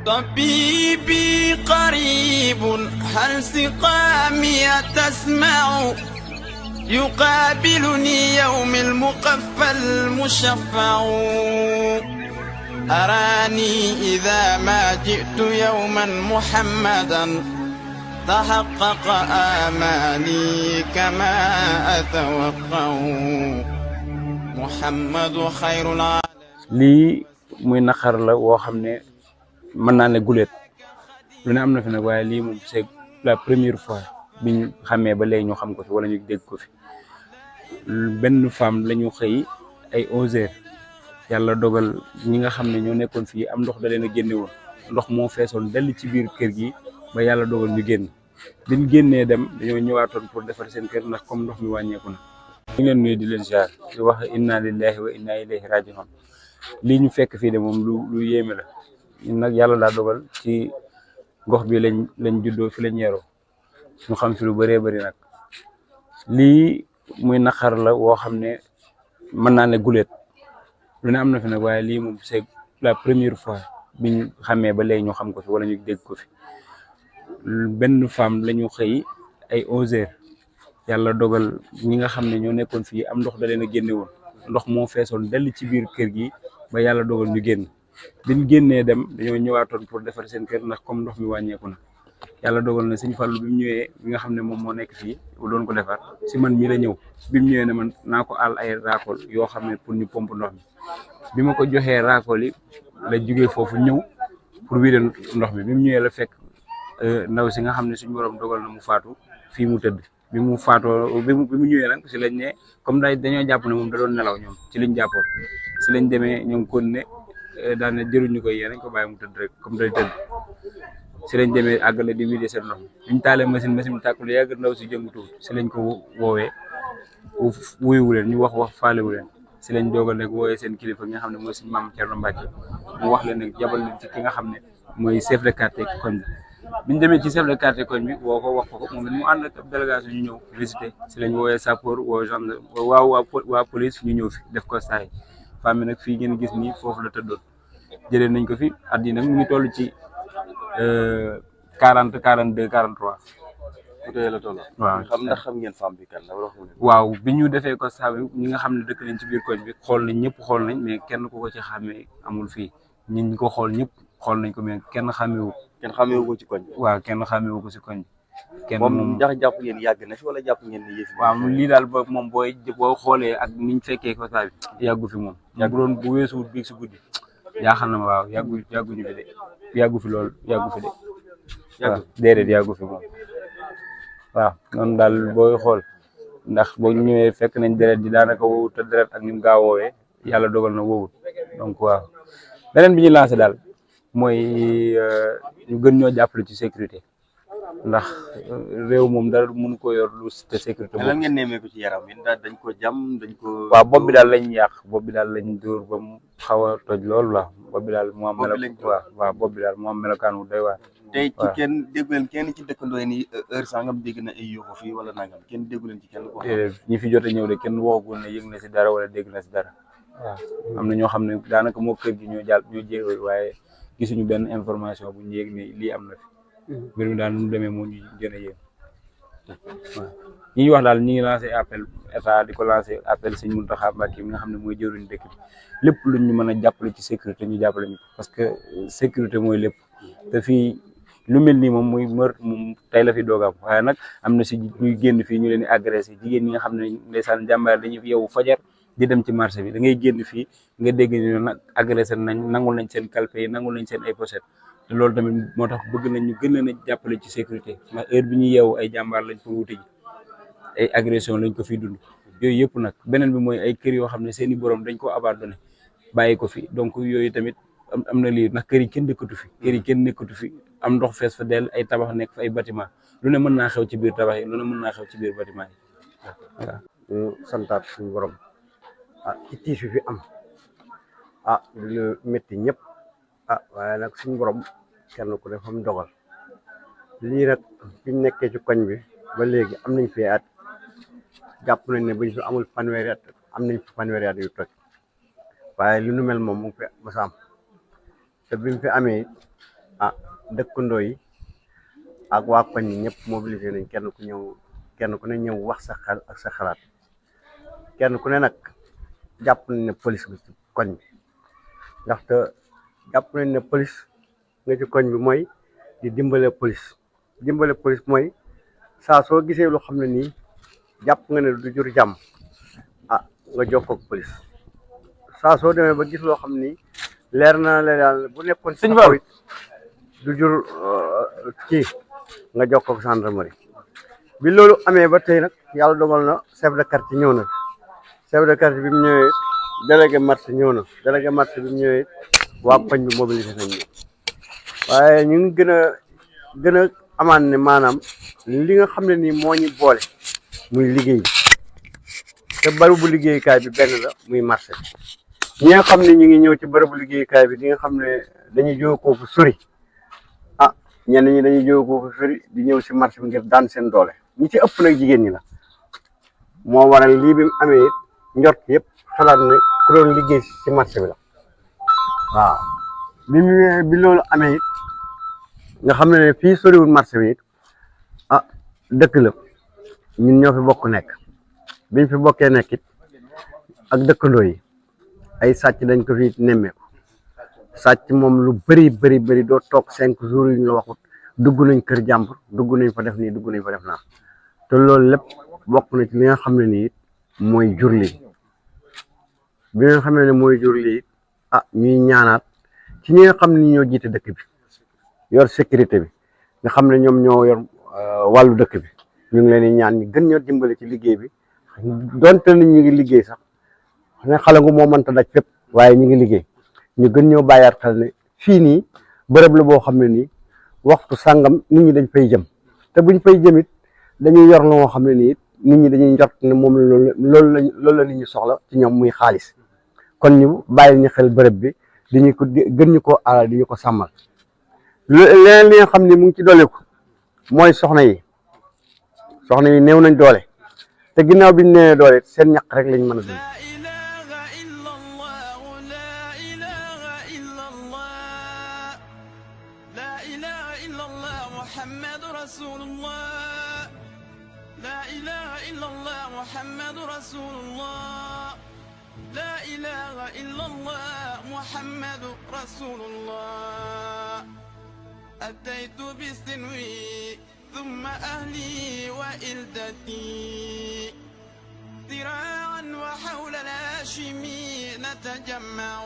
طبيبي قريب هل سقامي تسمع يقابلني يوم المقفى المشفع أراني إذا ما جئت يوما محمدا تحقق آمالي كما أتوقع محمد خير العالم. lii muy naqar la woo xam ne mën naa ne guléet lu ne am na fi nag waaye lii moom c'est la première fois biñ xamee ba léegi ñu xam ko fi wala ñu dégg ko fi. benn femme la ñu xëy ay 11h yàlla dogal ñi nga xam ne ñoo nekkoon fii am ndox da leen a génne woon ndox moo feesoon dell ci biir kër gi ba yàlla dogal ñu génn biñ génnee dem dañoo ñëwaatoon pour defar seen kër ndax comme ndox mi wàññeeku na. ñu ngi leen nuyu di leen ziar di wax inna lillahi wa inna ilayhi raji'un. lii ñu fekk fii de moom lu yéeme la ñun nag yàlla daa dogal ci gox bi lañ juddoo fi lañ yeroo ñu xam fi lu bëree bëri nag. lii muy naqar la woo xam ne mën naa ne guléet lu ne am na fi nag waaye lii moom c'est la première fois biñ xamee ba léegi ñu xam ko fi wala ñu dégg ko fi. benn femme la ñu xëy ay 11h yàlla dogal ñi nga xam ne ñoo nekkoon fii am ndox da leen a génne woon ndox moo feesoon dell ci biir kër gi ba yàlla dogal ñu génn biñ génnee dem dañoo ñëwaatoon pour defar seen kër ndax comme ndox mi wàññeeku na. yàlla dogal na sëñ Fallou bi mu ñëwee bi nga xam ne moom moo nekk fii doon ko defar si man mii la ñëw bi mu ñëwee ne man naa ko àll ay raakool yoo xam ne pour ñu pompe ndox mi bi ma ko joxee raakool yi la jugee foofu ñëw pour wiide ndox mi bi mu ñëwee la fekk ndaw si nga xam ne suñu borom dogal na mu faatu fii mu tëdd bi mu faatoo bi mu ñëwee nag si lañ ne comme dañoo jàpp ne moom da doon nelaw ñoom ci liñ jàppoon si lañ demee ñoom kon ne daan ne jëruñu ko yee nañ ko bàyyi mu tëdd rek comme day tëdd si lañ demee àggale di wiide seen ndox mi biñ taalee machine bi tàkkul yàgg ndaw si jëngutu si lañ ko woowee wuyuwu leen ñu wax faalewu leen si lañ dogal nag woowee seen kilifa nga xam ne mooy suñu maam Thierno Mbacke mu wax leen nag jabal leen ci ki nga xam ne mooy chef de quartier koñ bi biñ demee ci chef de quartier koñ bi woo ko wax ko moom it mu ànd ak délégation ñu ñëw visiter si lañ woowee sapeur woo gendarme waa police ñu ñëw fi def ko saay femme bi nag fii ngeen gis nii foofu la tëddoon jëlee nañ ko fi at yi nag mu ngi toll ci 40 42 43. tey la toll. waaw xam ngeen femme bi kan la waaw bi ñu defee ko saa bi ñi nga xam ne dëkk nañ ci biir koñ bi xool nañ ñëpp xool nañ mais kenn ku ko ci xàmmee amul fii ñi ko xool ñëpp xool nañ ko mais kenn xàmmeewu ko ci koñ bi. waaw kenn xàmmeewu ko ci koñ bi. kenn moom jàpp ngeen yàgg na fi wala jàpp ngeen ni yëf. waaw lii daal ba moom boo xoolee ak niñ fekkee ko saa bi yàggu fi moom. bu doon bu weesuwut bii si guddi jaaxal na ma waaw yàgguñu fi de yàggu fi lool yàggu fi de. waaw déedéet yàggu fi moom. waaw noonu daal booy xool ndax boo ñëwee fekk nañ deret ji daanaka wowut te deret ak ni mu gaaw woowee yàlla dogal na wowut donc waaw beneen bi ñu lancé daal mooy ñu gën ñoo jàppale ci sécurité ndax réew moom dara mënu ko yor lu te sécurité. lan ngeen nemmeeku ci yaram yi dañ ko jam dañ ko. waaw bopp bi daal lañ yàq bopp bi daal lañ dóor ba mu xaw a toj lool waaw bopp bi daal moo am. waaw bopp bi daal moo am melokaan wu doy waar. tey ci kenn déggu leen kenn ci dëkkandoo yi ni heure sangam dégg na ay yuuxu fii wala nangam kenn déggu leen ci kenn ko ñi fi jot a ñëw de kenn waxagul ne yëg na si dara wala dégg na si dara waaw am na ñoo xam ne daanaka moo kër gi ñoo jéego waaye gisuñu benn information bu ñu yëg ne lii am na fi mbir mi daal nu mu demee moo ñu gën a yéen waaw ñi ñuy wax daal ñi ngi lancé appel état di ko lancé appel Sëñ Mountakha Mbacké mi nga xam ne mooy jëruñ dëkk bi lépp luñ ñu mën a jàppale ci sécurité ñu jàppale ñu parce que sécurité mooy lépp te fii lu mel nii moom muy meurtre moom tey la fi doog am waaye nag am na si ñuy génn fii ñu leen di agressé jigéen ñi nga xam ne ndeysaan jàmbaar dañuy fi yow fajar di dem ci marché bi da ngay génn fii nga dégg ñu nag agressé nañ nangul nañ seen calpe yi nangul nañ seen ay pochette te loolu tamit moo tax bëgg nañ ñu gën leen a jàppale ci sécurité ndax heure bi ñuy yeewu ay jàmbaar lañ pour wuti ji ay agression lañ ko fiy dund yooyu yëpp nag beneen bi mooy ay kër yoo xam ne seen i borom dañ ko abandonné bàyyi ko fi donc yooyu tamit am na lii ndax kër yi kenn dëkkatu fi am ndox fees fa dell ay tabax nekk fa ay bâtiment lu ne mën naa xew ci biir tabax yi lu ne mën naa xew ci biir bâtiment yi waaw. ñu santaat suñu borom ci tiis fi am lu métti ñëpp waaye nag suñu borom kenn ku ne fa mu dogal lii nag biñ nekkee ci koñ bi ba léegi am nañ fi at jàpp nañ ne buñ fi amul fanweeri at am nañ fi fanweeri at yu toj waaye lu nu mel moom mu ngi fi mos a am te bi mu fi amee ah dëkkandoo yi ak waa koñ yi ñëpp mobilisé nañ kenn ku ne ñëw wax sa xel ak sa xalaat kenn ku ne nag jàpp nañ ne police nga ci koñ bi ndaxte jàpp nañ ne police nga ci koñ bi mooy di dimbale police mooy saa soo gisee lu xam ne nii jàpp nga ne du jur jàmm ah nga jokkoo ak police saa soo demee ba gis loo xam ni leer na la daal bu nekkoon ci kaw it du jur kii nga jokkoo ak gendarmerie bi loolu amee ba tey nag yàlla dogal na chef de quartier ñëw na chef de quartier bi mu ñëwee délégué marché ñëw na délégué marché bi mu ñëwee waa koñ bi mobilisé nañ ñu waaye ñu ngi gën a amaan ne maanaam li nga xam ne nii moo ñu boole muy liggéey te bërëbu liggéeyukaay bi benn la muy marché ñi nga xam ne ñu ngi ñëw ci bërëbu liggéeyukaay bi di nga xam ne dañuy jóge ko fu sori ah ñenn ñi dañuy jóge ko fu sori di ñëw si marché bi ngir daan seen doole ñi ci ëpp nag jigéen ñi la moo waral lii bi mu amee it njort yëpp xalaat ne ku doon liggéey si marché bi la waaw bi loolu amee it nga xam ne fii soriwul marché bi it ah dëkk la ñun ñoo fi bokk nekk biñ fi bokkee nekk it ak dëkkandoo yi ay sàcc dañ ko fi nemmeeku sàcc moom lu bëri doo toog 5 jours yu ñu la waxut dugg nañ kër jàmbur dugg nañ fa def nii dugg nañ fa def naa te loolu lépp bokk na ci li nga xam ne nii mooy jur lii bi nga xam ne mooy jur lii ah ñuy ñaanaat ci ñi nga xam ne ñoo jiite dëkk bi yor sécurité bi nga xam ne ñoom ñoo yor wàllu dëkk bi ñu ngi leen di ñaan ñu gën ñoo dimbale ci liggéey bi donte nañ ñu ngi liggéey sax xam ne xalangu moo mënta daj fépp waaye ñu ngi liggéey ñu gën ñoo bàyyaat xel ne fii nii bërëb la boo xam ne nii waxtu sàngam nit ñi dañ fay jëm te buñ fay jëmit dañuy yor loo xam ne nii nit ñi dañuy njort ne moom loolu la nit ñi soxla ci ñoom muy xaalis kon ñu bàyyi ñu xel bërëb bi diñu ko gën ñu ko aaral di ñu ko sàmmal leneen li nga xam ne mu ngi ci dooleeku mooy soxna yi néew nañ doole te ginnaaw bi ñu néewee doole seen ñaq rek lañ mën a dund أتيت بسنوي ثم أهلي وإلدتي ذراعا وحول الهاشمي نتجمع